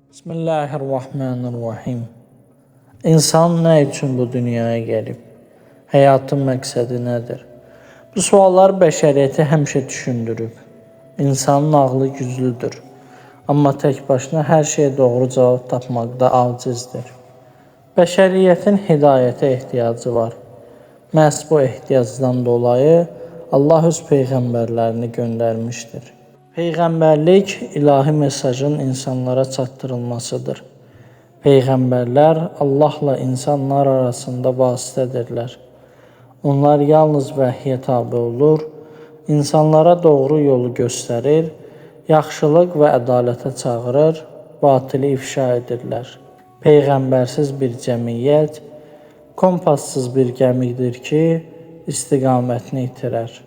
Bismillahirrahmanirrahim. İnsan nə üçün bu dünyaya gəlib? Həyatın məqsədi nədir? Bu suallar bəşəriyyəti həmişə düşündürüb. İnsanın ağlı güclüdür, amma tək başına hər şeyə doğru cavab tapmaqda acizdir. Bəşəriyyətin hidayətə ehtiyacı var. Məhz bu ehtiyacdan dolayı Allah öz peyğəmbərlərini göndərmişdir. Peyğəmbərlik ilahi mesajın insanlara çatdırılmasıdır. Peyğəmbərlər Allahla insanlar arasında vasitədirlər. Onlar yalnız vəhyə tabe olur, insanlara doğru yolu göstərir, yaxşılıq və ədalətə çağırır, batili ifşa edirlər. Peyğəmbərsiz bir cəmiyyət kompassız bir gəmidir ki, istiqamətini itirər.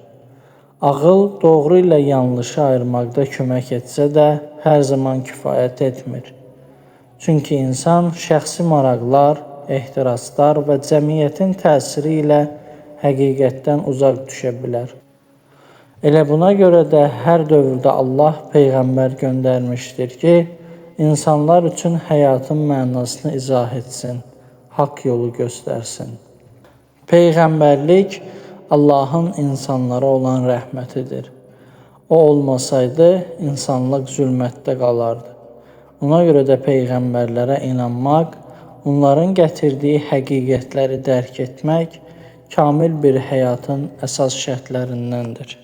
Ağıl doğru ilə yanlışı ayırmaqda kömək etsə də, hər zaman kifayət etmir. Çünki insan şəxsi maraqlar, ehtiraslar və cəmiyyətin təsiri ilə həqiqətdən uzaq düşə bilər. Elə buna görə də hər dövrdə Allah peyğəmbər göndərmişdir ki, insanlar üçün həyatın mənasını izah etsin, haqq yolu göstərsin. Peyğəmbərlik Allahın insanlara olan rəhmətidir. O olmasaydı, insanlıq zülmətdə qalardı. Ona görə də peyğəmbərlərə inanmaq, onların gətirdiyi həqiqətləri dərk etmək kamil bir həyatın əsas şərtlərindəndir.